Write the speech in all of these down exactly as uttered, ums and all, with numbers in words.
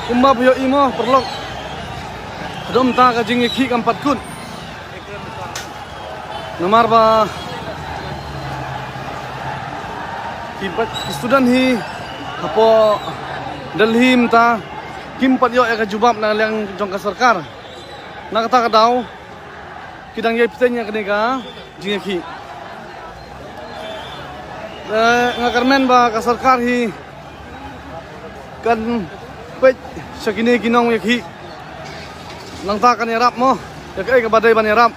Kumba phi ïohi mo paralok, haduh mynta ka jingïakhih kam pat kut. Namar ba ki, ki student hi hapoh Delhi mynta kim pat ïoh ïa ka jubab na liang jong ka sorkar. Na kata ka daw ki dang ïai bteng ïa kane ka jingïakhih. Eh, nga kyrmen ba ka sorkar hi kan peit sha kine ki nongïakhih. Nangta kan ïarap mo ïa kaei kaba dei ban ïarap.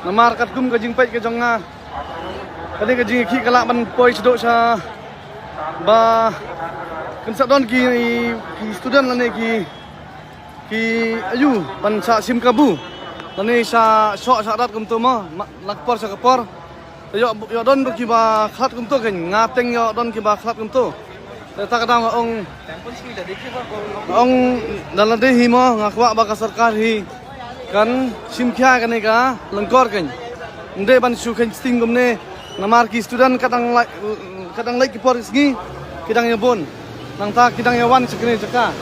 Namar katkum ka jingpeit ka jong nga, kane ka jingïakhih ka lah ban poi shaduh sha ba kan sa don ki, ki student lane ki, ki ayu ban sa shim kabu lane sa shoh sa rat kumto mo, ma-, na ka por sha ka por. Te ïoh, ïoh don ruh kiba khlad kumto kein, nga teng ïoh don kiba khlad kumto. Te ta ka daw nga ong, nga ong da lade hi mo, nga kwah ba ka sorkar hi kan shim khia kane ka lyngkor kein. Ym dei ban shu kheiñ sting kumne, namar ki student ka dang leit, ka dang leit ki por ki sngi, ki dang ïa bun. Nangta ki dang ïa wan sha kane jaka.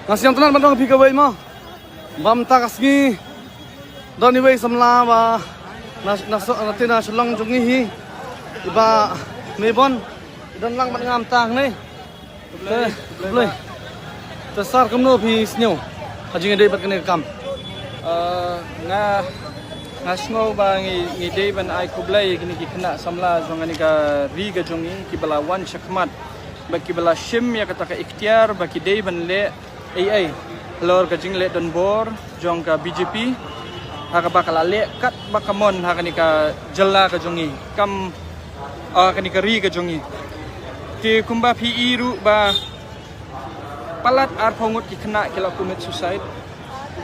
Nga sngewtynnat ban ong ïa phi kawei mo. Ba mynta ka sngi don iwei i samla ba na, na, na, na, na Shillong jong ngi hi, i Bah Meibon, i don lang bad nga mynta hangne. Te, khublei. Te sir, kumno phi sngew ha jingïadei bad kane ka kam? Ah, nga, nga sngew ba ngi, ngi dei ban ai khublei ïa kine ki khynnah samla jong kane ka ri ka jong ngi kiba la wan shakhmat bad kiba la shim ïa kata ka iktiar ba ki dei ban leh ei ei halor ka jingleh donbor jong ka B J P, ha kaba ka la leh katba ka mon ha kane ka jylla ka jong ngi, kam, ah, kane ka ri ka jong ngi. Te kumba phi i ruh ba palat arphew ngut ki khynnah ki la commit suicide.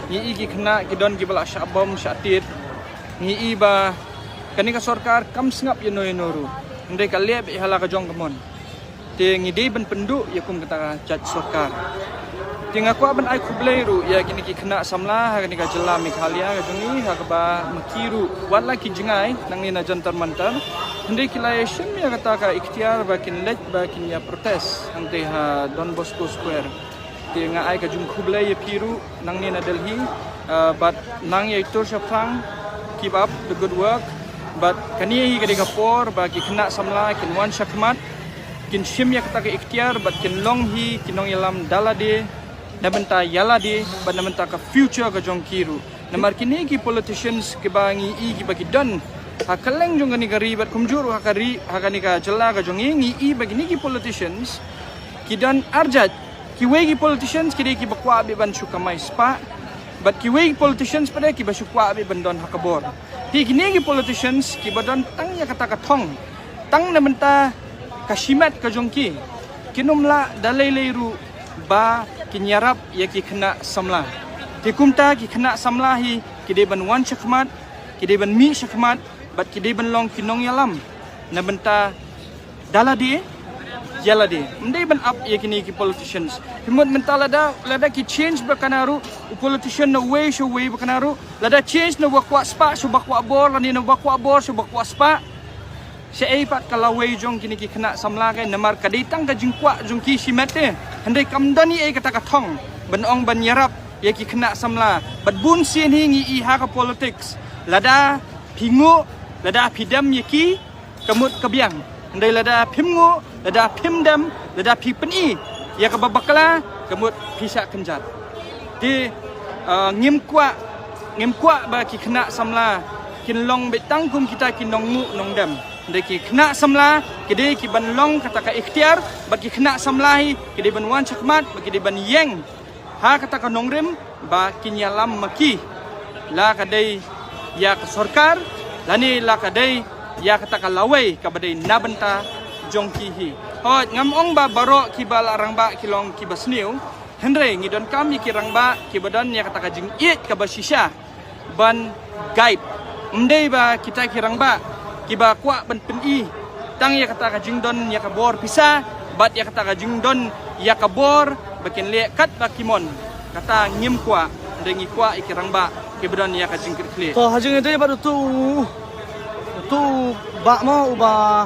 Ngi i ki khynnah ki don kiba la shah bom shah tied. Ngi i ba kane ka sorkar kam sngap ïano ïano ruh, hynrei ka leh beit ha la ka jong ka mon. Te ngi dei ban pynduh ïa kum kata ka jait sorkar. Te nga kwah ban ai khublei ruh ïa kine ki khynnah samla ha kane ka jylla Meghalaya ka jong ngi, ha kaba ma ki ruh wat la ki jngai nangne na Jantar Mantar, hynrei ki la ïa shim ïa kata ka iktiar ba kin leit ba kin ïa protest hangtei ha Don Bosco Square. Te nga ai ka jingkhublei ïa phi ruh nangne na Delhi, ah, bad nang ïa ïatur shaphrang, keep up the good work. Bad kane hi ka dei ka por ba ki khynnah samla kin wan shakhmat, kin shim ïa kata ka iktiar bad kin long hi ki nongïalam da lade, na bynta ïa lade bad na bynta ka future ka jong ki ruh. Namar kine ki politicians kiba ngi i kiba ki don ha kylleng jong kane ka ri bad kumjuh ruh ha ka ri, ha kane ka jylla ka jong ngi, ngi i ba kine ki politicians ki don arjait. Kiwei ki politicians ki dei kiba kwah beit ban shu kamai spah, bad kiwei ki politicians pat de kiba shu kwah beit ban don ha ka bor. Te kine ki politicians kiba don tang ïa kata ka thong, tang na bynta ka shimet ka jong ki, kin ym lah da lei lei ruh ba kin ïarap ïa ki khynnah samla. Te kumta ki khynnah samla hi ki dei ban wan shakhmat, ki dei ban mih shakhmat, bad ki dei ban long ki nongïalam na bynta da lade ïa lade. Ym dei ban ap ïa kine ki politicians. Phi mut mynta lada, lada ki change ba kana ruh, u politician na wei sha wei ba kana ruh, lada change na ba kwah spah sha ba kwah bor, lane na ba kwah bor sha ba kwah spah, shaei pat ka lawei jong kine ki khynnah samla kein? Namar ka dei tang ka jingkwah jong ki shimet te, hynrei kam don ei ei kata ka thong ban ong ban ïarap ïa ki khynnah samla. Bad bun sien hi ngi i ha ka politics, lada phi nguh, lada phi dem ïa ki, ka mut ka biang. Hynrei lada phim nguh, lada phim dem, lada phi pyni ïa kaba bakla, ka mut phi shah kynjat. Te, ah, ngim kwah, ngim kwah ba ki khynnah samla kin long beit tang kum kita ki nongnguh nongdem. Hynrei ki khynnah samla ki dei ki ban long kata ka iktiar, bad ki khynnah samla hi ki dei ban wan shakhmat, bad ki dei ban ïeng ha kata ka nongrim ba kin ïalam ma ki, la ka dei ïa ka sorkar lane la ka dei ïa kata ka lawei kaba dei na bynta jong ki hi. Hooid, ngam ong ba baroh kiba la rangbah ki long kiba sniew, hynrei ngi donkam ïa ki rangbah kiba don ïa kata ka jingïeit kaba shisha ban guide. Ym dei ba kita ki rangbah kiba kwah ban pyni tang ïa kata ka jingdon ïa ka bor pisa, bad ïa kata ka jingdon ïa ka bor ba kin leh katba ki mon. Kata ngim kwah. Hynrei ngi kwah ïa ki rangbah kiba don ïa ka jingkitkhlieh. To, ha jingïadei bad utu, utu bah mo, uba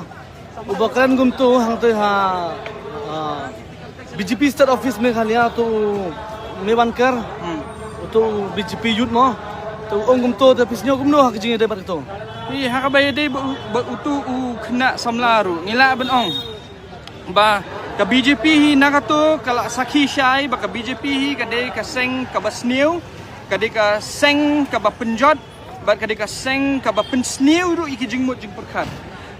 Uba kren kumto hangtei ha, ah, B J P State Office Meghalaya, uto u Mewanker, hmm, uto u B J P Youth mo, uto u ong kumto, te phi sngew kumno ha ka jingïadei bad kato? Ïa, ha kaba ïadei bad u, bad uto u khynnah samla ruh, ngi lah ban ong ba ka B J P hi na kato ka la sakhi shai ba ka B J P hi ka dei ka seng kaba sniew, ka dei ka seng kaba pynjot, bad ka dei ka seng kaba pynsniew ruh ïa ki jingmut jingpyrkhat.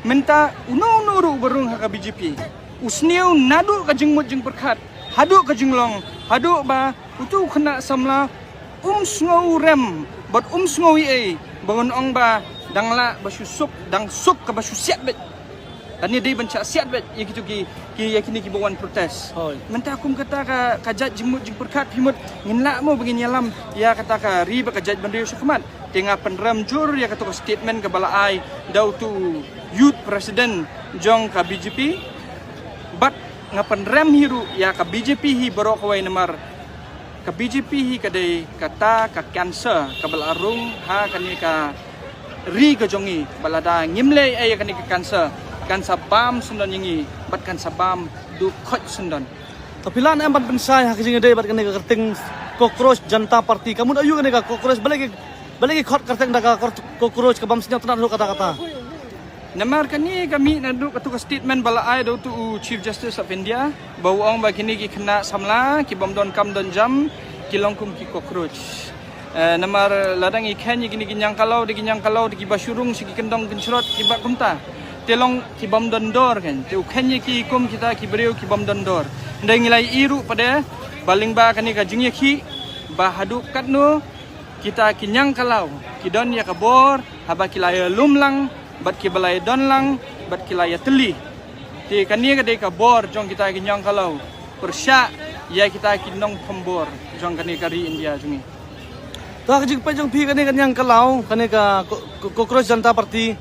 Mynta uno uno ruh uba rung ha ka B J P u sniew naduh ka jingmut jingpyrkhat haduh ka jinglong, haduh ba uto u khynnah samla um sngewrem bad um sngew ei ei ba un ong ba dang lah ba shu suk, dang suk kaba shu siat beit. Lane dei ban shah siat beit ïa kito ki, ki, ïa kine kiba wan protest. Hooid. Mynta kum kata ka, ka jait jingmut jingpyrkhat, phi mut ngin lah mo ba ngin ïalam ïa kata ka ri bad ka jaitbynriew shakhmat? Te nga pynrem jur ïa kato ka statement kaba la ai da uto u youth president jong ka B J P. Bad nga pynrem hi ruh ïa ka B J P hi baroh kawei namar ka B J P hi ka dei kata ka cancer kaba la rung ha kane ka ri ka jong ngi, ba lada ngim leh ei ïa kane ka cancer, kan sa bam syndon ïa ngi bad kan sa bam duh khoit syndon. To phi lah ne em ban pynshai ha ka jingïadei bad kane ka kyrteng Cockroach Janta Party? Ka mut aïu kane ka cockroach? Balei ki, balei ki khot kyrteng da ka kor-, cockroach, ka bym sngewtynnat ruh kata kata? Namar kane ka mih naduh kato ka statement ba la ai da uto u Chief Justice of India, ba u ong ba kine ki khynnah samla ki bym don kam don jam, ki long kum ki cockroach. Eh, namar lada ngi kheiñ ïa kine ki ñiangkalaw, da ki ñiangkalaw da kiba shu rung sha ki kyndong kynshrot kiba kumta, te long ki bym don dor kan. Te u kheiñ ïa ki kum kita ki briew ki bym don dor. Hynrei ngi la ïohi ruh pat de ba lyngba kane ka jingïakhih ba haduh katno kita ki ñiangkalaw ki don ïa ka bor haba ki la ïalum lang bad kiba la ïadon lang bad ki la ïatylli. Te kane ka dei ka bor jong kita ki ñiangkalaw pyrshah ïa kita ki nongthombor jong kane ka ri India jong ngi. To ha ka jingpeit jong phi, kane ka ñiangkalaw, kane ka Co-, Co-, Cockroach Janta Party,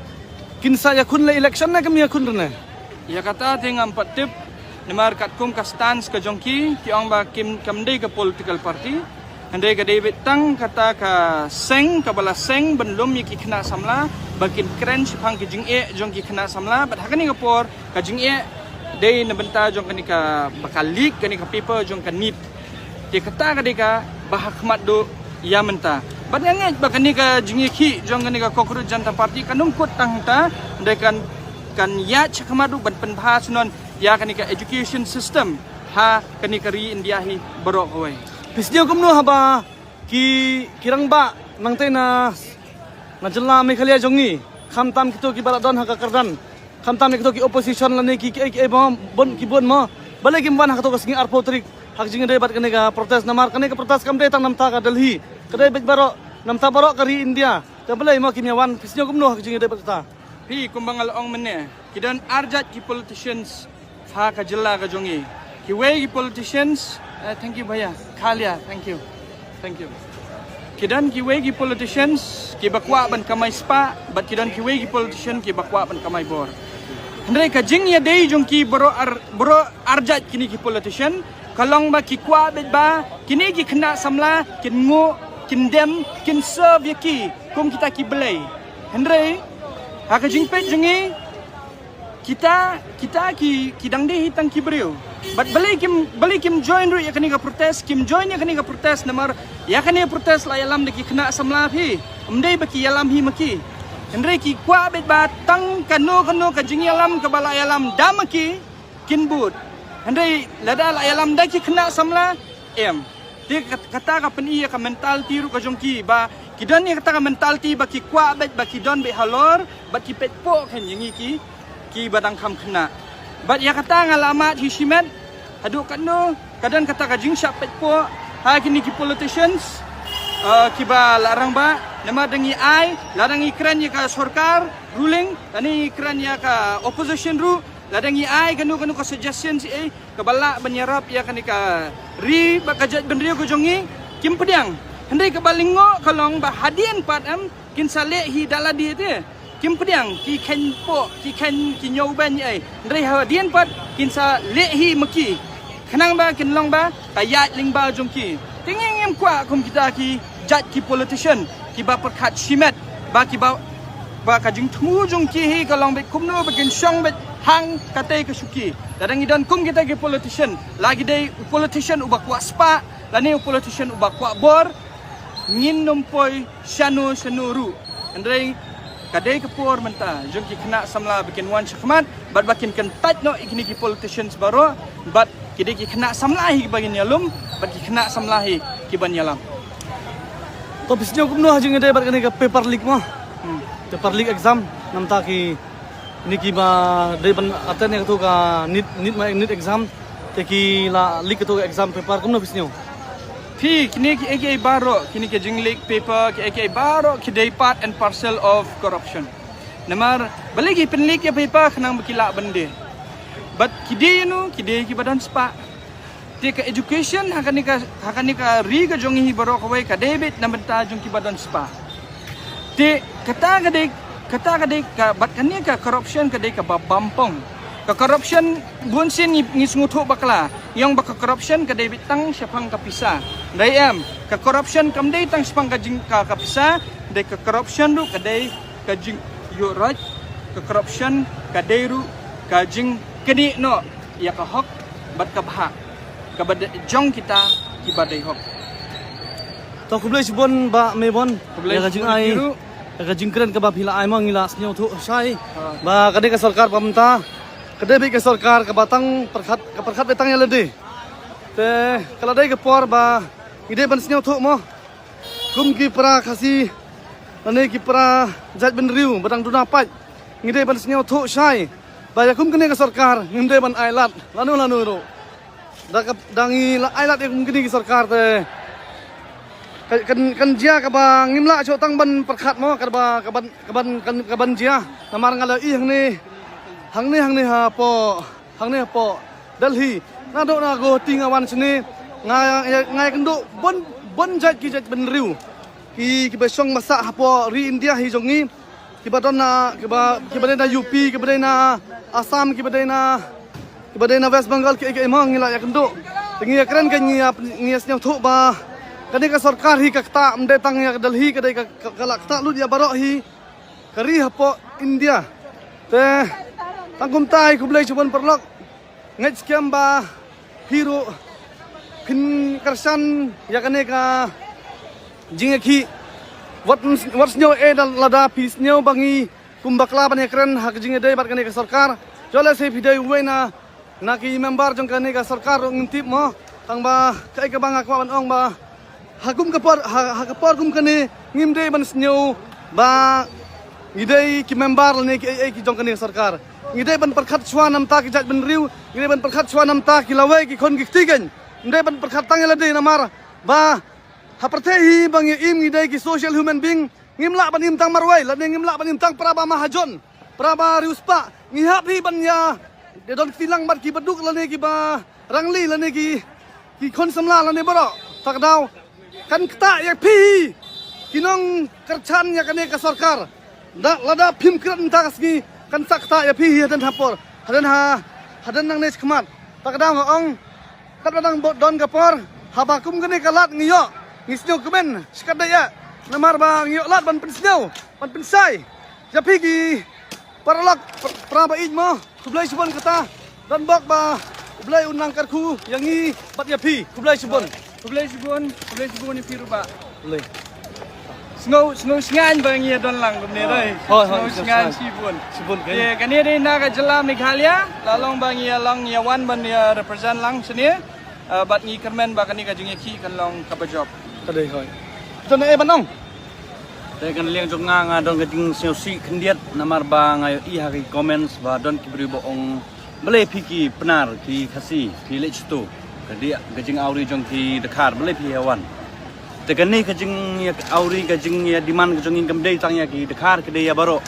kin sa ïakhun leh election ne kim ïakhun ne? Ïa kata te ngam pat tip, namar katkum ka stance ka jong ki, ki ong ba kim, kam dei ka political party. Hynrei ka dei beit tang kata ka seng kaba la seng ban lum ïa ki khynnah samla ba kin kren shaphang ki jingeh jong ki khynnah samla, bad ha kane ka por ka jingeh dei na bynta jong kane ka, ba ka leak kane ka paper jong ka NEET. Te kata ka dei kaba ha khmat duh ïa mynta. Bad nga ngeit ba kane ka jingïakhih jong kane ka Cockroach Janta Party kan ym kut tang hangta, hynrei kan, kan ïaid sha khmat duh ban pynbha syndon ïa kane ka education system ha kane ka ri India hi baroh kawei. Phi sngew kumno haba ki, ki rangbah nangtei na, na jylla Meghalaya jong ngi, khamtam kito kiba la don ha ka kyrdan, khamtam kito ki opposition lane ki, ki, ki, ki bun, bun, ki bun mo, balei kim wan ha kato ka sngi arphew tarik ha ka jingïadei bad kane ka protest? Namar kane ka protest kam dei tang namta ka Delhi, ka dei beit baroh, namta baroh ka ri India. Te balei mo kim ïa wan? Phi sngew kumno ha ka jingïadei bad kata? Phi, kumba nga la ong mynne, ki don arjat ki politicians ha ka jylla ka jong ngi. Kiwei ki politicians, eh, thank you bhaiya, kha liya, thank you. Thank you. Ki don kiwei ki politicians kiba kwah ban kamai spah, bad ki don kiwei ki politician kiba kwah ban kamai bor. Hynrei ka jingïadei jong ki baroh ar-, baroh arjat kine ki politician, ka long ba ki kwah beit ba kine ki khynnah samla kin nguh, kin dem, kin serve ïa ki kum kita ki blei. Hynrei ha ka jingpeit jong ngi, kita, kita ki, ki dang dei hi tang ki briew. Bad balei kim, balei kim join ruh ïa kane ka protest, kim join ïa kane ka protest namar ïa kane ka protest la ïalam da ki khynnah samla phi, ym dei ba ki ïalam hi ma ki. Hynrei ki kwah beit ba tang kano kano ka jingïalam kaba la ïalam da ma ki, kin bud. Hynrei lada la ïalam da ki khynnah samla, em. Te kat-, kata ka pyni ïa ka mentality ruh ka jong ki, ba ki don ïa kata ka mentality ba ki kwah beit ba ki don beit halor, bad ki peit poh khein ïa ngi ki, kiba dang kham khynnah. Bad ïa kata nga la mad hi shimet, haduh katno ka don kata ka jingshah peit poh ha kine ki politicians, eh, kiba la rangbah, namar da ngi ai, lada ngi kren ïa ka sorkar ruling, lada ngi kren ïa ka opposition ruh, lada ngi ai kano kano ka suggestion shi ei kaba lah ban ïarap ïa kane ka ri bad ka jaitbynriew ka jong ngi, kim pdiang. Hynrei kaba lyngngoh ka long ba hadien pat em kin sa leh hi da lade te. Kim pdiang, ki khein poh, ki khein, ki ñiewbeiñ ei. Hynrei hadien pat kin sa leh hi ma ki. Khnang ba kin long ba ka ïaid lyngba jong ki. Te ngi ngim kwah kum kita ki jait ki politician kiba pyrkhat shimet, ba kiba, ba ka jingthmu jong ki hi ka long beit kumno ba kin shong beit hang katei ka shuki. Lada ngi don kum kita ki politician, la ki dei u politician uba kwah spah lane u politician uba kwah bor, ngin nym poi shano shano ruh. Hynrei ka dei ka por mynta jong ki khynnah samla ba kin wan shakhmat bad ba kin kyntait noh ïa kine ki politicians baroh, bad ki dei ki khynnah samla hi kiba ngin ïalum, bad ki khynnah samla hi kiban ïalam. To phi sngew kumno ha jingïadei bad kane ka paper leak mo? Hmm. Paper leak exam, namar ki, kine kiba dei ban attend ïa kato ka NEET, NEET ma NEET exam, te ki la leak kato ka exam paper, kumno phi sngew? Phi, kine kiei kiei baroh, kine ki jing leak paper, kiei kiei baroh ki dei part and parcel of corruption. Namar balei ki pynleak ïa paper? Khnang ba ki lah ban die. Bad ki die ïa no? Ki die ïa kiba don spah. Te ka education ha kane ka, ha kane ka ri ka jong ngi hi baroh kawei ka dei beit na bynta jong kiba don spah. Te kata ka dei, kata ka dei ka, bad kane ka corruption ka dei kaba bam pong. Ka corruption bun sien ngi, ngi sngewthuh bakla, ngi ong ba ka corruption ka dei beit tang shaphang ka pisa. Hynrei em, ka corruption kam dei tang shaphang ka jing, ka, ka pisa, dei ka corruption ruh ka dei ka jingïoh roi, ka corruption ka dei ruh ka jingknieh noh ïa ka hok bad ka bhah kaba dei jong kita kiba dei hok. To khublei shibun Bah Mebon. Khublei ïa ka shibun jingai, ïa ka jingkren kaba phi la ai mo, ngi la sngewthuh shai. Ha. Ba kane ka sorkar ba mynta ka dei beit ka sorkar kaba tang pyrkhat, ka pyrkhat beit tang ïa lade. Te ka la dei ka por ba ngi dei ban sngewthuh mo, kum ki para Khasi lane ki para jaitbynriew ba dang duna paid, ngi dei ban sngewthuh shai ba ïa kum kane ka sorkar ngim dei ban ailad lano lano ruh. Da ka, da ngi la ailad ïa kum kine ki sorkar te ka, kan, kan jia kaba ngim lah shuh tang ban pyrkhat mo, kaba, kaban, kaban, kan, kaban jia. Namar nga la ïohi hangne, hangne, hangne hapoh, hangne hapoh Delhi. Naduh na Guwahati nga wan shane, nga, nga, nga ïakynduh bun, bun jait ki jaitbynriew ki, kiba shong ba sah hapoh ri India hi jong ngi, kiba don na, kiba, kiba dei na U P, kiba dei na Assam, kiba dei na, kiba dei na West Bengal, kiei kiei mo ngi la ïakynduh. Te ngi ïakren ka, ngi ïa, ngi ïa sngewthuh ba kane ka sorkar hi ka ktah ym dei tang ïa ka Delhi, ka dei ka, ka, ka la ktah lut ïa baroh hi ka ri hapoh India. Te tang kumta hi, khublei shibun paralok. Ngeit skhem ba phi ruh phin kyrshan ïa kane ka jingïakhih. Wat, wat sngew eh da lada phi sngew ba ngi kum bakla ban ïakren ha ka jingïadei bad kane ka sorkar. Joleh se phi dei uwei na, na ki member jong kane ka sorkar ruh ngim tip mo. Tang ba kaei kaba nga kwah ban ong ba ha kum ka por, ha, ha ka por kum kane ngim dei ban sngew ba ngi dei ki member lane kiei kiei ki jong kane ka sorkar. Ngi dei ban pyrkhat shuwa namar ki jaitbynriew, ngi dei ban pyrkhat shuwa namar ki lawei ki khun ki kti kein. Ngi dei ban pyrkhat tang ïa lade namar ba ha pyrthei hi ba ngi im ngi dei ki social human being, ngim lah ban im tang marwei lane ngim lah ban im tang para ba mahajon, para ba riewspah. Ngi hap hi ban ïa, ïa don kti lang bad kiba duk lane kiba rangli lane ki, ki khun samla lane baroh. Ta ka daw kan ktah ïa phi hi ki nongkyrshan ïa kane ka sorkar. Da, lada phim kren mynta ka sngi kan sa ktah ïa phi hi hadien hapor, hadien ha, hadien nangne shakhmat. Ta ka daw nga ong katba dang bud don ka por, haba kum kane ka lad ngi ïoh, ngi sngewkmen shikatdei eh. Namar ba ngi ïoh lad ban pynsngew, ban pynshai ïa phi ki paralok, pra, pra ba ïeit mo. Khublei shibun kata. Don bok ba U Blei un nang kyrkhu ïa ngi bad ïa phi. Khublei shibun. Khublei shibun, khublei shibun ïa phi ruh bah. Khublei. Sngew, sngew sngew ba ngi ïa don lang kumne dei. Hoi, hoi, sngew sngew shibun. Shibun kan. Ye, kane dei na ka jylla Meghalaya, la long ba ngi ïa long ïa wan ban ïa represent lang shane. Ah, bad ngi kyrmen ba kane ka jingïakhih kan long kaba jop. Ka dei hoi. Te na eh ban ong. Te kan liang jong nga nga don ka jingsngewsih khyndiat namar ba nga ïohi ha ki comments ba don ki briew ba ong balei phi ki Pnar ki Khasi phi leit shuh. Ka dei ka jingawri jong ki Dkhar balei phi ïa wan. Te kane ka jingawri ka jingïa demand ka jong ngi kam dei tang ïa ki Dkhar ka dei ïa baroh.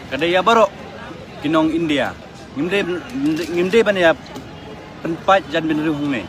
Ka dei ïa baroh ki nong India. Ngim dei, ngim dei ban ïa pynpait jan bynriew hangne.